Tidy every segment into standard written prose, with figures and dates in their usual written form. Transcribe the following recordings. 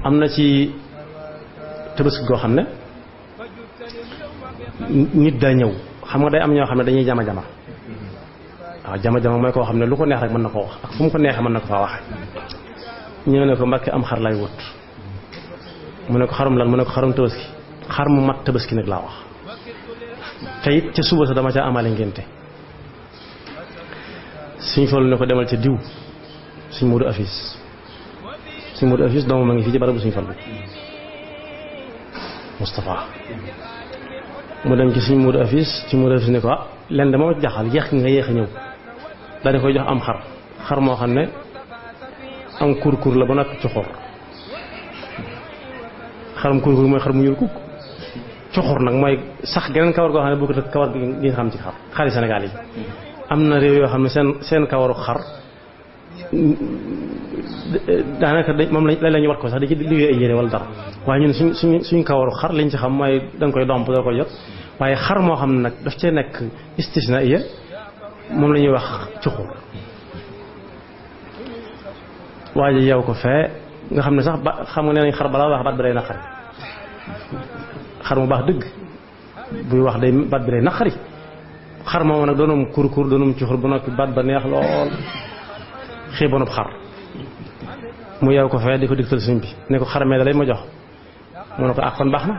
am na ci tabaski goo xam ne nit daa ñëw xam nga day am ñoo xam ne dañuy jama waaw jama mooy koo xam ne lu ko neex rek mën na koo wax ak fu mu ko neexee mën na ko faa waxe ñëw ne ko Mbàkke am xar lay wut mu ne ko xarum lan mu ne ko xarum tabaski xar mu mat tabaski nag laa wax te it ca suba sa dama ca amale ngénte suñ Fallu ne ko demal ca diw suñ Moodu Afis doomu ma ngi fii ci barabu suñ Fallu Moustapha mu dem ci suñ Moodu Afis ne ko lenn dama ma jaxal yéex nga yéex a ñëw daal di koy jox am xar moo xam ne am kur la ba noppi coxor xarum kur mooy xar mu ñuul kukk coxor nag mooy sax geneen kawar goo xam ne bokkut ak kawar gi nga xam ci xari Sénégal yi am na réew yoo xam ne seen kawaru xar daanaka moom la ñu wat ko sax di ci liggéey ay yére wala dara waaye ñun suñ kawaru xar liñ ci xam mooy danga koy domp doo koy jot waaye xar moo xam ne nag daf cee nekk istisna iya moom la ñuy wax cuxur waaye yow ko fee nga xam ne sax ba xam nga nee nañ xar balaa wax baat bi day naqari xar mu baax dëgg buy wax day baat bi day naqari xar moom nag doonum kur doonum cuxur ba noppi baat ba neex lool xiibonub xar mu yow ko fee di ko digtal suñ bi ne ko xar mee da lay ma jox mu ne ko ak kon baax na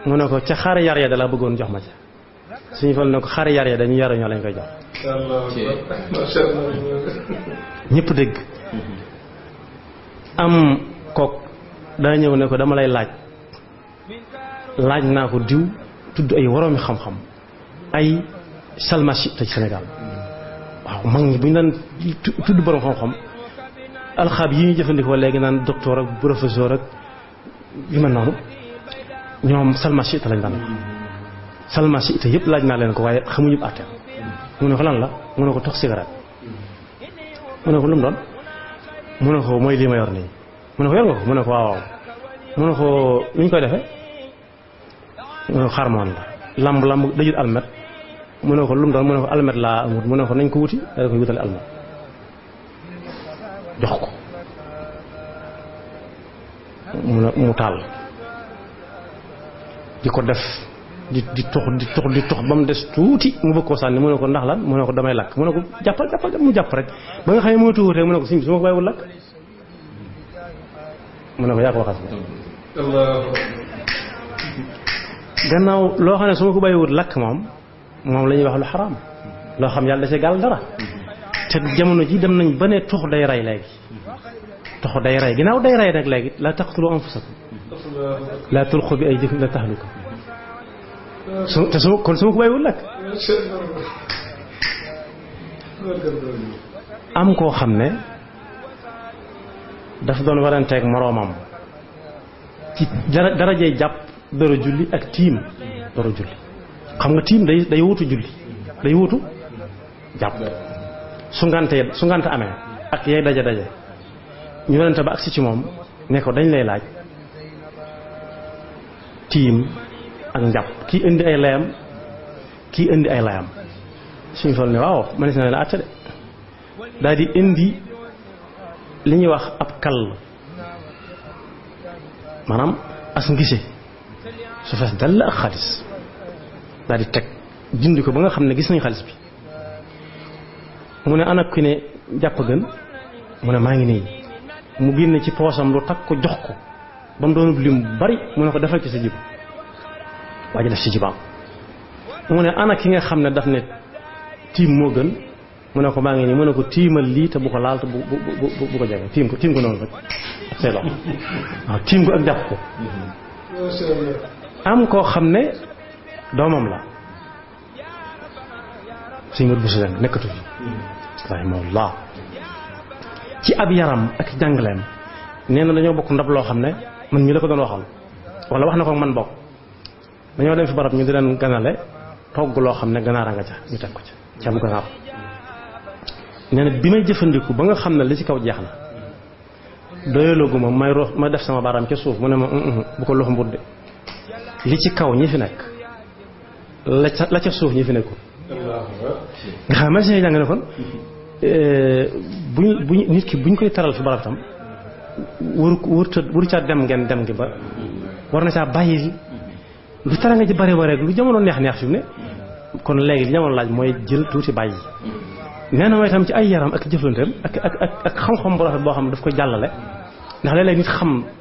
mu ne ko ca xari yar ya da la bëggoon jox ma ca suñu fal ne ko xari yar ya dañu yaru ñoo lañ koy jox ñëpp dégg am kook daa ñëw ne ko dama lay laaj naa ko diw tudd ay woroomi xam-xam ay salmasi te ci Sénégal waaw mag ñi bu ñu daan tudd borom xam-xam alxaab yi ñuy jëfandikoo léegi naan docteur ak professeur ak yu mel noonu ñoom salmasi te lañ daan salmasi te yëpp laaj naa leen ko waaye xamuñu àtte mu ne ko lan la mu ne ko tox cigarette mu ne ko lu mu doon mu ne ko mooy lii ma yor nii mu ne ko yor nga ko mu ne ko waaw mu ne ko lu ñu koy defee mu ne ko xarmoon la lamb dajut almet mu ne ko lu mu doon mu ne ko almet laa amut mu ne ko nañ ko wuti da koy wutale almet jox ko mu taal di ko def di tox ba mu des tuuti mu bëgg koo sànni mu ne ko ndax lan mu ne ko damay lakk mu ne ko jàppal mu jàpp rek ba nga xam ne moo tuuti rek mu ne ko su ma ko bàyyiwul lakk mu ne ko yaa ko waxas gannaaw loo xam ne su ma ko bàyyiwul lakk moom la ñuy wax lu xaraam loo xam yàlla da see gàll dara te jamono ji dem nañ ba ne tox day rey léegi tox day rey ginnaaw day rey nag léegi la taqtulu anfusakum la tulqu bi aydikum ila tahluka te su ma ko bàyyiwul lakk am koo xam ne dafa doon waranteeg moroomam ci darajey jàpp dara julli ak tiim dara julli xam nga tiim day wutu julli day wutu jàpp su ngante amee ak yay daje ñu warante ba agsi ci moom ne ko dañ lay laaj tiim ak njàpp kii indi ay layam kii indi ay layam suñu fal ne waaw mënees na leen àtte de daal di indi li ñuy wax ab kall maanaam as ngise su fees dal ak xaalis daal di teg dindi ko ba nga xam ne gis nañ xaalis bi mu ne ana ki ne jàpp gën mu ne maa ngi nii mu génne ci poosam lu takk ko jox ko ba mu doon lim bari mu ne ko defal ci sa jib waa ji def ci jibaam mu ne ana ki nga xam ne daf ne tiim moo gën mu ne ko maa ngi nii mu ne ko tiimal lii te bu ko laal te bu ko jege tiim ko noonu rek ak say loxo waaw tiim ko ak jàpp ko am koo xam ne doomam la suñ mët bu si leen nekkatu fi rahimahullah ci ab yaram ak jàngaleem nee na dañoo bokk ndab loo xam ne man mii la ko doon waxal wala wax na ko man bokk dañoo dem fi barab ñu di leen ganale togg loo xam ne ganaar a nga ca ñu teg ko ca cam ganaar nee na bi may jëfandiku ba nga xam ne li ci kaw jeex na doyalooguma ma def sama baaraam ca suuf mu ne ma bu ko lox mbur de li ci kaw ñi fi nekk la ca suuf ñi fi nekkul nga xam ne man si jàng ne kon buñ nit ki buñ koy taral fi barab tam wër caa dem ngeen dem gi ba war na caa bàyyi lu tara nga ci bari ba rek lu jamono neex fi mu ne kon léegi li jamono laaj mooy jël tuuti bàyyi nee na mooy itam ci ay yaram ak jëflanteem ak xam-xam bu rafet boo xam ne daf ko jàllale ndax léeg-léeg nit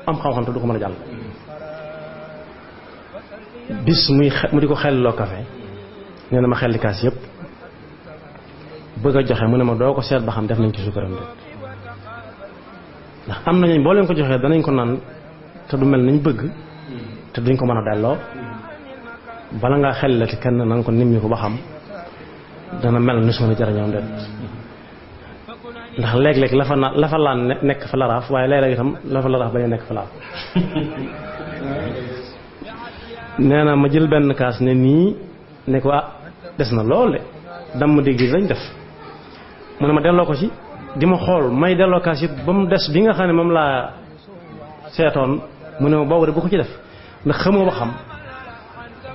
am xam-xam te du ko mën a jàll bis mu di ko xelloo café nee na ma xelli kaas yëpp bëgg a joxe mu ne ma doo ko seet ba xam def nañ ci suukaram de ndax am nañu boo leen ko joxee danañ ko naan te du mel nañ bëgg te duñ ko mën a delloo bala ngaa xellati kenn na nga ko nimmi ko ba xam dana mel ni su mën a jarañoom de ndax léeg-léeg la fa laan nekk fa laraaf waaye léeg-léeg itam la fa laraaf bañ a nekk fa laaf nee na ma jël benn kaas ne nii ne ko des na lool de damm dégg lañ def mu ne ma delloo ko ci di ma xool may delloo kaas yëpp ba mu des bi nga xam ne moom laa seetoon mu ne ma boobu de bu ko ci def ndax xamoo ba xam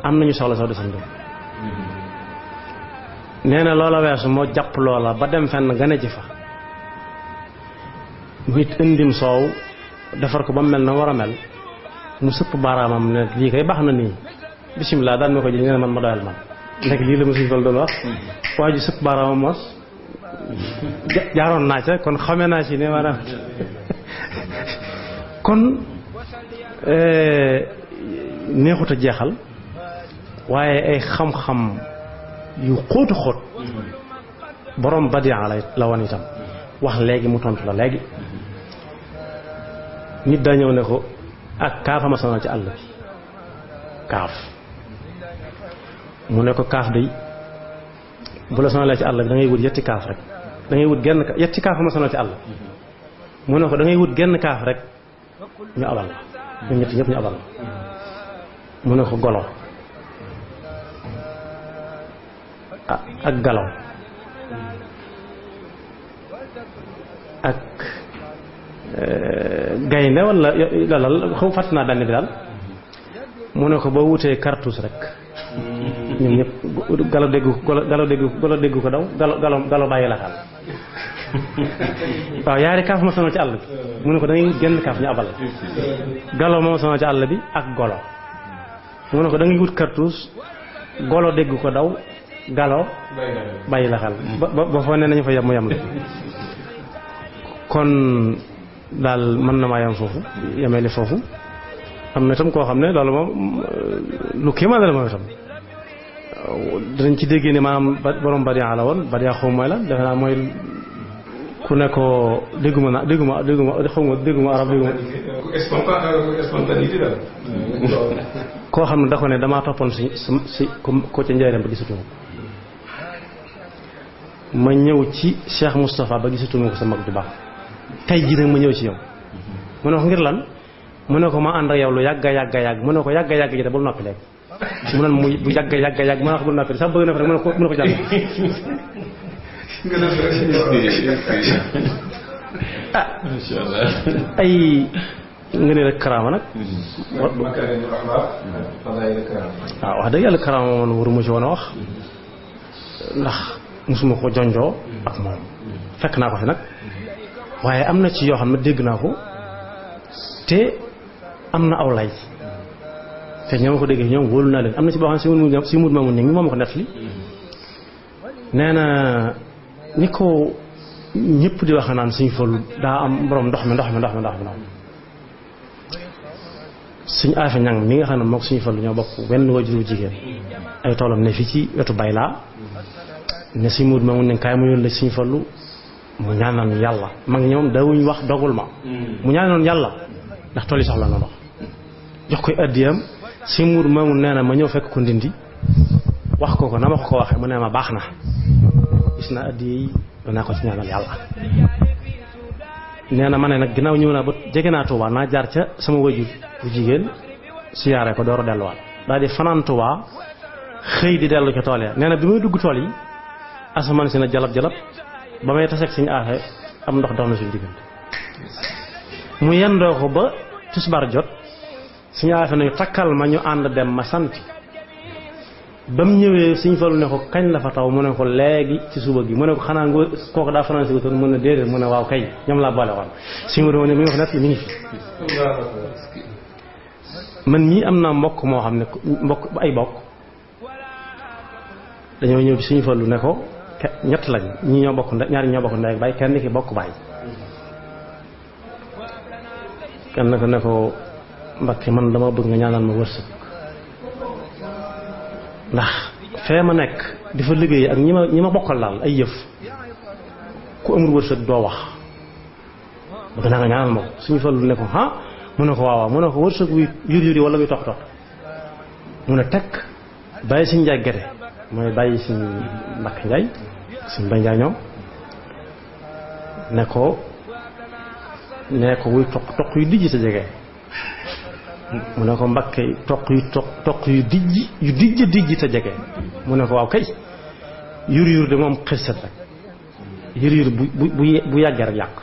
am nañu soxla sax desam doom nee na loola weesu moo jàpp loola ba dem fenn gane ci fa nit indim soow defar ko ba mu mel na war a mel mu sëpp baaraamam ne lii kay baax na nii bisimilah daan ma ko jël nee na man ma doyal man nekk lii la ma suñu fal doon wax waa ji sëpp baaraamam mos jaaroon naa ca kon xamee naa ci ne maanaam kon neexut a jeexal waaye ay xam-xam yu xóotu xóot borom badian la woon itam wax léegi mu tontu la léegi nit daa ñëw ne ko ak kaafa ma sonal ci àll bi kaaf mu ne ko kaaf day bu la sonalee ci àll bi da ngay wut yetti kaaf rek da ngay wut genn yetti kaaf ma sonal ci àll mu ne ko da ngay wut genn kaaf rek ñu abal la ñu ñetti ñëpp ñu abal la mu ne ko golo ak galaw ak gaynde wala loolal xaw fàtt naa benn bi daal mu ne ko boo wutee cartouche rek ñun ñëpp galo déggu ko daw galo bàyyi la xal waaw yaari kaaf ma sonal ci àll bi mu ne ko da ngay wut genn kaaf ñu abal galo moo sonal ci àll bi ak golo mu ne ko da ngay wut cartouche golo dégg ko daw galo bàyyi la xal ba foo ne nañu fa yem mu yem la kon daal mën na maa yem foofu yemele foofu am na itam koo xam ne loolu moom lu kéemaan la moom itam dinañ ci déggee ne maanaam borom badiya la woon badiya xaw mooy la defe naa mooy ku ne ko dégguma xaw ma dégguma arab dégguma spontanéité daal koo xam ne da ko ne damaa toppoon si ko ca njëriñam ba gisatuma ma ñëw ci Cheikh Moustapha ba gisatuma ko sa mag ju baax tey jii nag ma ñëw ci yow mu ne ko ngir lan mu ne ko ma ànd ak yow lu yàgga yàgg mu ne ko yàgga ji de bul noppi léegi mu ne mu bu yàgga mu ne ko bul noppi sax bëgg na fa rek mu ne ko jàll ay nga ne rek karaama nag waaw wax dëgg yàlla karaama moom waruma ci woon a wax ndax mosuma ko jonjoo ak moom fekk naa ko fi nag waaye am na ci yoo xam ne dégg naa ko te am na aw lay te ñoo ma ko déggee ñoom wóolu naa leen am na ci boo xam ne si mut maamu ni ngi moom ma ko nettali nee na ni ko ñëpp di wax naan suñ Fallu daa am borom ndox mi suñ aafe ñang mi nga xam ne mook suñu Fallu ñoo bokk wenn wajuru jigéen ay toolam ne fii ci wetu Baylaa ne suñ mut maamu ne kaay mu yoon la suñu Fallu mu ñaanoon yàlla mag ñi moom dawuñ wax dogul ma mu ñaanoon yàlla ndax tool yi soxla na ndox jox koy addiyam si muur moomu nee na ma ñëw fekk ko ndindi wax ko na ma ko waxee mu ne ma baax na gis naa addiya yi danaa ko ci ñaanal yàlla nee na ma ne nag ginnaaw ñëw naa ba jege naa Touba naa jaar ca sama wajur bu jigéen siyaare ko door a delluwaat daal di fanaan Touba xëy di dellu ca tool ya nee na bi may dugg tool yi asamaan si na jalab ba may taseeg suñu aaxe am ndox dox na suñu diggante mu yendoo ko ba tisbaar jot suñu aaxe nañu takkal ma ñu ànd dem ma sant ba mu ñëwee Sëñ Fallu ne ko kañ la fa taw mu ne ko léegi ci suba gi mu ne ko xanaa nga kooku daa français wu toon mu ne déedéet mu ne waaw kay ñoom laa boole woon suñu doon ne mi nga ko nekk mi ngi fi man mii am naa mbokk moo xam ne ay bokk dañoo ñëw ci Sëñ Fallu ne ko ñett lañ ñi ñoo bokk ñaari ñoo bokk ndey ak baay kenn ki bokk baay kenn ko ne ko Mbakke man dama bëgg nga ñaanal ma wërsëg ndax fee ma nekk di fa liggéey ak ñi ma bokkal daal ay yëf ku amul wërsëg doo wax bëgg naa nga ñaanal ma ko Sëñ Fallu ne ko ah mu ne ko waaw mu ne ko wërsëg wi yur wala muy tox mu ne tekk bàyyi Sëñ Njaay Gede mooy bàyyi Sëñ Mbakke Njaay Sëñ Bay Njaay ñoom ne ko wuy toq yu dijj sa jege mu ne ko Mbakke toq yu dijj te jege mu ne ko waaw kay yur de moom xësat rek yur bu yàggee rek yàq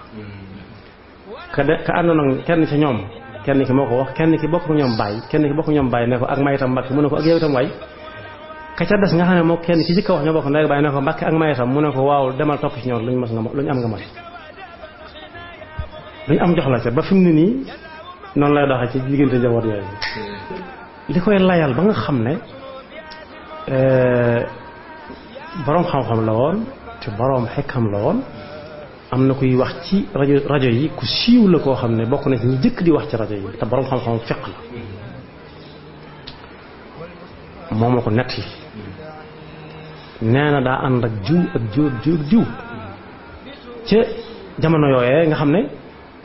ka àndoon ak kenn ci ñoom kenn ki moo ko wax kenn ki bokk ñoom bàyyi ne ko ak mayitam Mbakke mu ne ko ak yow itam waay ka ca des nga xam ne moo kenn ki ci kaw wax ñoo bokk ndey bàyyi ne ko Mbakke ak mayitam mu ne ko waaw demal topp ci ñoom luñ am nga mos luñ am jox la ca ba fi mu ne nii noonu lay doxee ci diggante njaboot yooyu li koy layal ba nga xam ne boroom xam-xam la woon te boroom xekkam la woon am na kuy wax ci rajo yi ku siiw la koo xam ne bokk na ci ñi jëkk di wax ci rajo yi te boroom xam-xam fiq la moom la ko nettali nee na daa ànd ak jiw ca jamono yooyee nga xam ne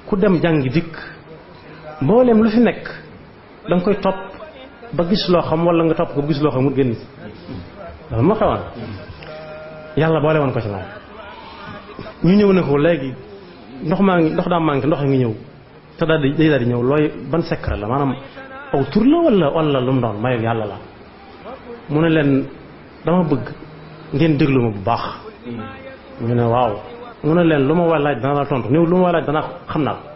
ku dem jàngi dikk mboolem lu fi nekk da nga koy topp ba gis loo xam wala nga topp ko gis loo xam mu génn ci dafa moo xewoon yàlla boole woon ko ci moom ñu ñëw ne ko léegi ndox daa manqué ndox ngi ñëw te day daal di ñëw looy ban secret la maanaam aw tur la wala lu mu doon mayu yàlla la mu ne leen dama bëgg ngeen déglu ma bu baax ñu ne waaw mu ne leen lu ma war laaj dana la tontu néew lu ma war laaj dana xam naa ko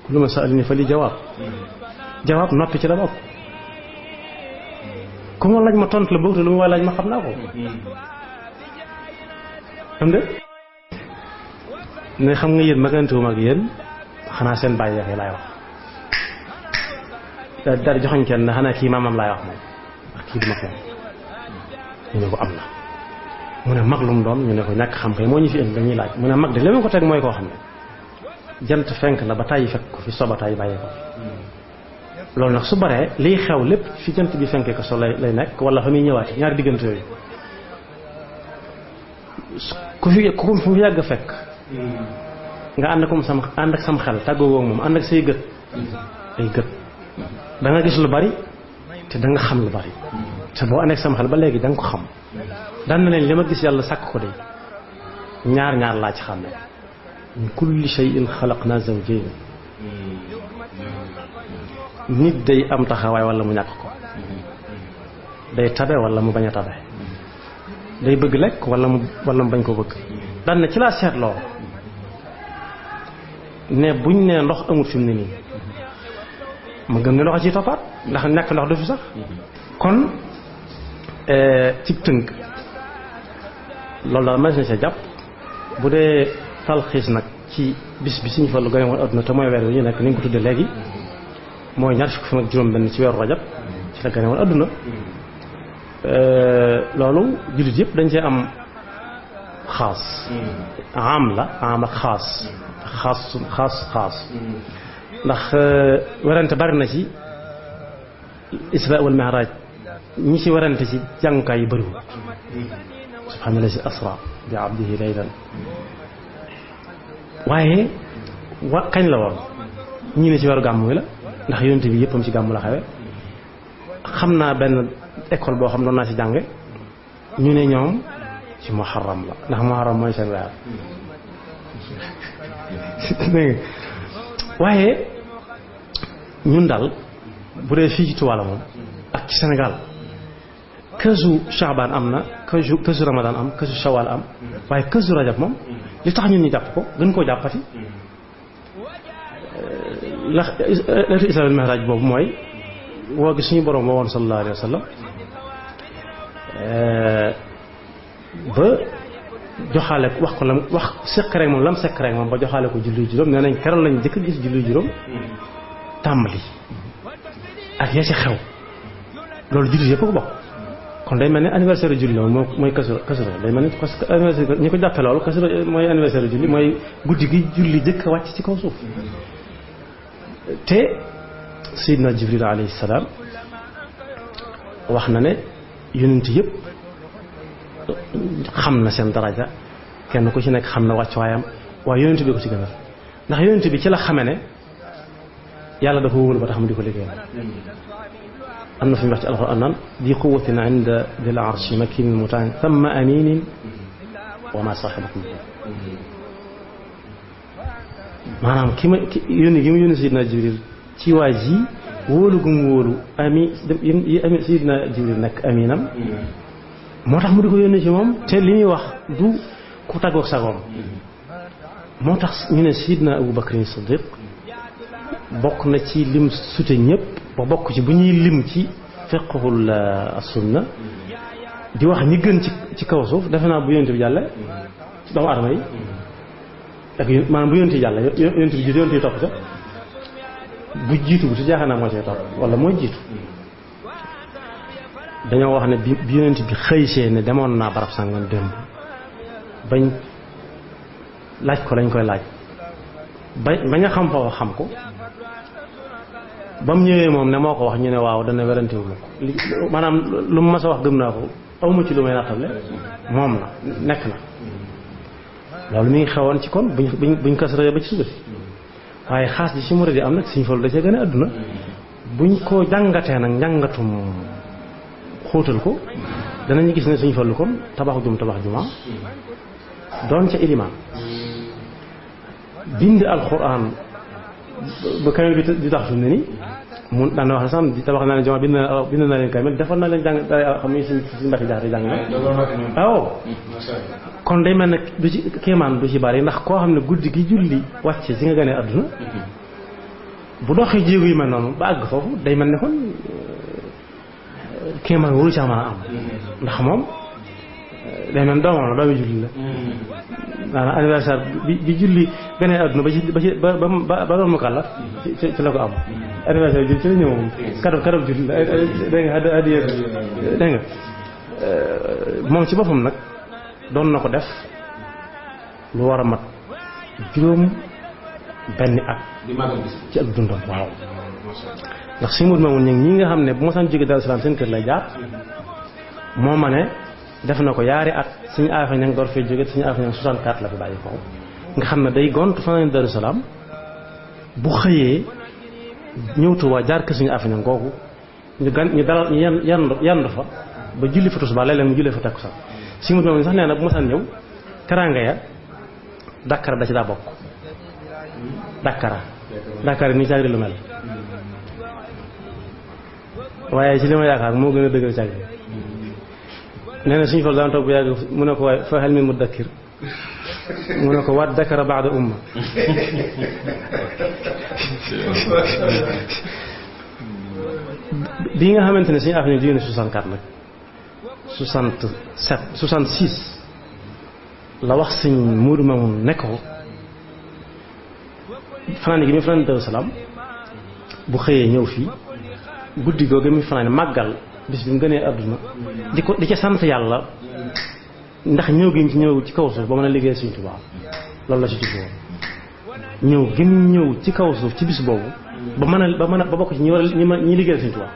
lu ma sa'alni fa li jawaab noppi ci la bokk ku ma laaj ma tontu la bokk te lu ma war laaj ma xam naa ko xam nga ne xam nga yéen magantuwuma ak yéen xanaa seen bàyyi yaxee laay wax daal di joxoñ kenn ne xanaa kii maamam laay wax moom ak kii duma kenn ñu ne ko am na mu ne mag lu mu doon ñu ne ko ñàkk xam kay moo ñu fi indi dañuy laaj mu ne mag de li ma ko teg mooy koo xam ne jant fenk na ba tàyyi fekk ko fi soba tàyyi bàyyee ko fi loolu nag su baree liy xew lépp fi jant bi fenkee ko so lay nekk wala fa muy ñëwaat ñaari diggante yooyu ku fi yàgg fekk nga ànd ak sam xel tàggoo moom ànd ak say gët ay gët da nga gis lu bari te da nga xam lu bari te boo ànd ak sam xel ba léegi da nga ko xam daan na leen li ma gis yàlla sàkk ko de ñaar laa ci xam ne min kulli shay'in xalaqna zawjayn nit day am taxawaay wala mu ñàkk ko day tabe wala mu bañ a tabe day bëgg lekk wala mu bañ ko bëgg daan na ci laa seetloo ne buñ ne ndox amul fi mu ne nii ma gëm ne ndox a ciy toppaat ndax ñàkk ndox du fi sax kon ci tënk loolu daal ma na sa jàpp bu dee talxiis nag ci bis bi Sëñ Fallu gane woon adduna te mooy weer wi ñu nekk ni nga ko tuddee léegi mooy ñaar fukki fan ak juróom benn ci weeru rajab ci la gane woon adduna loolu jullit yëpp dañ cee am xaas am ak xaas ndax werante bari na ci isra wal mi'raj ñi ci werante ci jàngukaay yi bëriwul subhaanallazi asra bi abdihi laylan waaye kañ la woon ñii ne ci weeru gàmmu wi la ndax yonent bi yëppam ci gàmmu la xewe xam naa benn école boo xam doon naa ci jànge ñu ne ñoom ci muharram la ndax muharram mooy seen weer waaye ñun daal bu dee fii ci Tuwaala moom ak ci Sénégal kësu Shaabaan am na kësu Ramadaan am kësu Shawaal am waaye kësu Rajab moom li tax ñun ñu jàpp ko gën koo jàppati ndax laylatul Israa wal Mi'raaj boobu mooy woo gi suñu borom woon sallallahu alayhi wa sallam ba joxaale wax ko lam wax sekk rek moom lam sekk rek moom ba joxaale ko julli juróom nee nañ keroog lañ jëkk gis julli juróom tàmbali ak ya ci xew loolu julli yëpp ko bokk kon day mel ni anniversaire julli la moom mooy kasura day mel ni parce que anniversaire ñi ko jàppe loolu kasura mooy anniversaire julli mooy guddi gi julli jëkk a wàcc ci kaw suuf te Seydina Jibril alayhi salaam wax na ne yonent yëpp xam na seen daraja kenn ku ci nekk xam na wàccuwaayam waaye yonent bi ko ci gën a ndax yonent bi ci la xame ne yàlla da ko wóolu ba tax mu di ko liggéeyal am na fi mu wax ci alxuraan naan di quwwatin inda dil arshi makinin mutaan thumma aminin wa ma saahibukum maanaam ki ma yónni gi mu yónni Seydina Jibril ci waa ji wóolu gu mu wóolu Seydina Jibril nekk aminam moo tax mu di ko yónni ci moom te li muy wax du ku tàggoog sagoom moo tax ñu ne Seydina Abu Bakrin Siddiq bokk na ci lim sute ñëpp ba bokk ci bu ñuy lim ci fiqhul sunna di wax ñi gën ci kaw suuf defe naa bu yonent bi jàlle ci doomu aadama yi ak maanaam bu yonent yi jàlle yonent bi jiitu yonent yi topp ca bu jiitu bu ci jaaxal naa moo cay topp wala mooy jiitu dañoo wax ne bi yonent bi xëysee ne demoon naa barab sàngam démb bañ laaj ko lañ koy laaj bañ a xam foofu xam ko ba mu ñëwee moom ne moo ko wax ñu ne waaw dana werantewul ko maanaam lu mu mas a wax gëm naa ko awma ci lu may nattable moom la nekk na loolu mi ngi xewoon ci kon buñ kasaree ba ci suba si waaye xaas ji ci murid yi am nag Sëñ Fallu da cee gën a àdduna buñ ko jàngatee nag njàngatum xóotal ko danañu gis ne Sëñ Fallu kon tabax juma doon ca ilimaan bind alxuraan ba kamil bi di tax fi mu ne ni mun daan na wax ne sax di tabax naa leen juma bind naa leen kamil defal naa leen jàng xam ni suñ mbati jaxate jàng na waaw kon day mel ne du ci kéemaan du ci bari ndax koo xam ne guddi gi julli wàcce si nga gënee àdduna bu doxee jéego yi mel noonu ba àgg foofu day mel ne kon kéemaan waru ca mën a am ndax moom day mel doomam la doomi julli la maanaam anniversaire bi julli gënee àdduna ba doon mu kàllaf ci la ko am anniversaire julli ci la ñëw moom kadab julli la dégg nga addiya dégg nga moom ci boppam nag doon na ko def lu war a mat juróom benni at ci ak dundam waaw ndax si mut mamun ñi nga xam ne bu mosaan jóge Daaru Salaam seen kër lay jaar moo ma ne def na ko yaari at suñu affaire ña door fee jóge suñu affaire ña 64 la fi bàyyi ko nga xam ne day gont fanaan Daaru Salaam bu xëyee ñëw Tuubaa jaar kër suñu affaire ña googu ñu dalal ñu yandu fa ba julli fa tisbaar léeg-léeg mu jullee fa takkusaan si mut mamun sax nee na bu mosaan ñëw teraanga ya Dakar da ci daa bokk Dakar ni caagri lu mel waaye ci li ma yaakaar moo gën a dëgër caagri nee na suñu fal daan toog bu yàgg mu ne ko waaye fa hal min mudakkir mu ne ko waat dakara ba'da umma bii nga xamante ne suñu affaire yi jógee na 64 nag 67 66 la wax sëñ Moodu Mamun nekk ko fanaan gi mi fanaan Daaru Salaam bu xëyee ñëw fii guddi googu mi fanaan màggal bis bi mu gënee àdduna di ca sant yàlla ndax ñëw gi mu ci ñëw ci kaw suuf ba mën a liggéey Sëñ Tuubaa loolu la ci jublu woon ñëw gi mu ñëw ci kaw suuf ci bis boobu ba bokk ci ñi liggéey Sëñ Tuubaa